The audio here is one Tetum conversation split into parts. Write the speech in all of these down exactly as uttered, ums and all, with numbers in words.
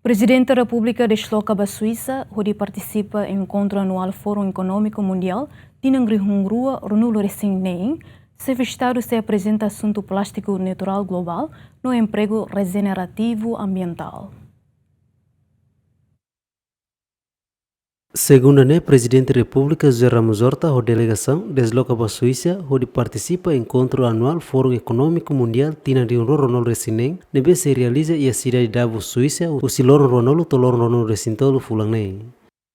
Prezidente Repúblika desloka ba Suisa, hodi partisipa enkontru anuál Fórum Ekonómiku Mundiál, tinan rihun rua ruanulu resin neen, Xefe Estadu sei aprezenta asuntu plástiku neutrál globál no empregu rejenerativu ambientál. Segunda ne'e, Prezidente Repúblika José Ramos Horta ho delegasaun desloka ba Suisa, hodi partisipa enkontru anuál Fórum Ekonómiku Mundiál tinan rihun rua ruanulu resin neen, ne'ebé sei realiza iha sidade Davos, Suisa, husi loron ruanulu to'o loron ruanulu resin tolu fulan ne'e.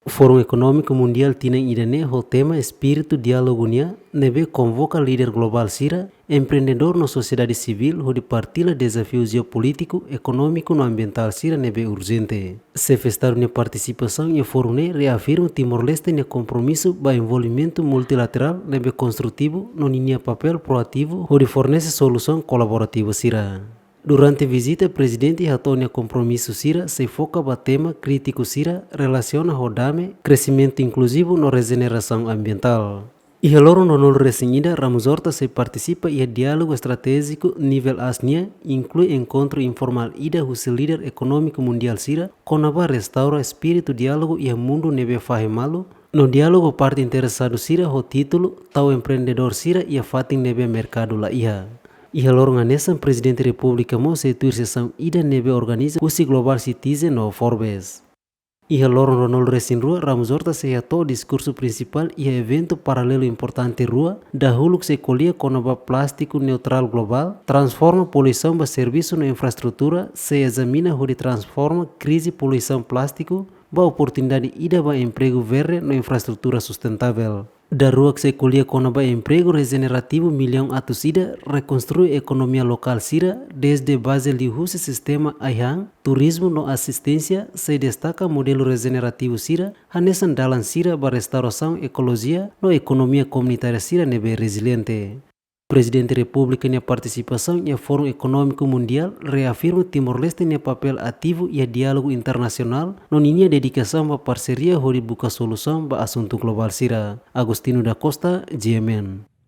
Fórum Ekonómiku Mundiál tinan ida-ne'e ho tema Espíritu Diálogu nian, ne'ebé konvoka líder globál sira, empreendedór no sosiedade sivíl hodi partilla dezafiu jeopolítiku, ekonómiku no ambientál sira ne'ebé urjente. Xefe Estadu nia partisipasaun iha fórum ne'e reafirma Timor-Leste nia kompromisu ba envolvimentu multilaterál ne'ebé konstrutivu no ninia papél proativu hodi fornese solusaun kolaborativu sira. Durante vizita, Prezidente hato'o nia kompromisu sira sei foka ba tema krítiku sira relasiona ho dame, kresimentu inkluzivu no rejenerasaun ambientál. Iha loron ruanulu resin ida, Ramos Horta sei partisipa iha diálogu estratéjiku nivel aas nian, inklui enkontru informál ida husi líder ekonómiku mundiál sira, kona-ba restaura espíritu diálogu iha mundu ne'ebé fahe malu, no diálogu parte interesadu sira ho títulu Tau Empreendedór Sira iha Fatin Ne'ebé Merkadu La Iha. Iha loron hanesan, Prezidente Repúblika mós sei tuir sesaun ida ne'ebé organiza husi Global Citizen no Forbes. Iha loron ruanulu resin rua, Ramos Horta sei hato'o diskursu prinsipál iha eventu paralelu importante rua, dahuluk sei ko'alia kona-ba plástiku neutrál globál, transforma poluisaun ba servisu no infraestrutura, sei ezamina hodi transforma krize poluisaun plástiku ba oportunidade ida ba empregu verde no infraestrutura sustentável. Daruak sei ko'alia kona-ba empregu rejenerativu millaun atus ida, rekonstrui ekonomia lokál sira, dezde baze liuhusi sistema ai-han, turizmu no asisténsia, sei destaka modelu rejenerativu sira, hanesan dalan sira ba restaurasaun ekolojia no ekonomia komunitária sira ne'ebé reziliente. Prezidente Repúblika nia partisipasaun iha Fórum Ekonómiku Mundiál reafirma Timor-Leste nia papél ativu iha diálogu internasionál no ninia dedikasaun ba parseria hodi buka solusaun ba asuntu globál sira. Agostinho da Costa, G M N.